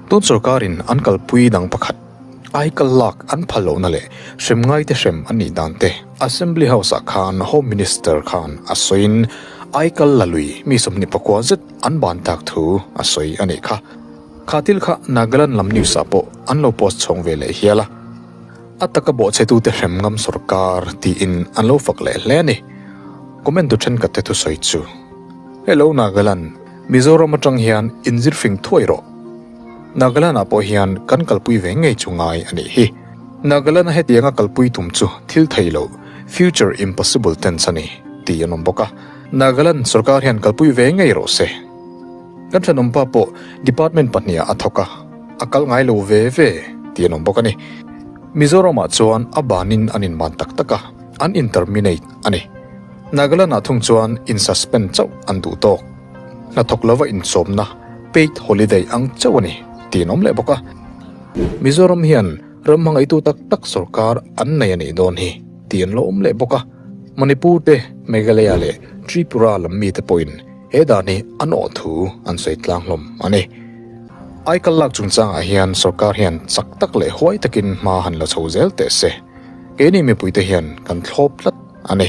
Tun sorkarin an kalpui dang pakhat, aikal lak an phal lohna leh hrem ngaite hrem an nih dan te Assembly House-ah khan Home Minister khan a sawiin aikal la lui mi 29 zet an ban tak thu a sawi a nih kha. Kha thil kha Nagaland lam news-ah pawh an lo post chhawng ve leh hial a. A taka bawhchhetute hrem ngam sorkar tiin an lo fak leh hle a ni. Comment tu thenkhat te thusawi chu, Hello Nagaland, Mizoram atang hian inzir fing thuai rawh. Nagaland ah pawh hian kan kalpui ve ngei chu ngai a nih hi. Nagaland a hetianga kalpui tum chu thil thei lo, future impossible tense a ni, tih an awm bawk a. Nagaland sorkar hian kalpui ve ngei rawh se. Kan thenawmpa pawh department pahniha a thawk a, a kal ngai lo ve ve tih an awm bawk a ni. Mizoramah chuan a banin an inban tak tak a, an in-terminate a ni. Nagaland-ah thung chuan in-suspend chauh an duh tawk. Hnathawk lova inchawmna, paid holiday, ang chauh a ni tih an awm leh bawk a. Mizoram hian ram hmangaihtu tak tak sorkar an nei a nih dawn hi tih an lo awm leh bawk a. Manipur te, Meghalaya leh Tripura lam mite pawhin He dan hi an awh thu an sawi tlang hlawm a ni. Aikal lak chungchangah hian sorkar hian chak tak leh huai takin hma han la chho zel teh se. Keini mipuite hian kan thlawp tlat a ni.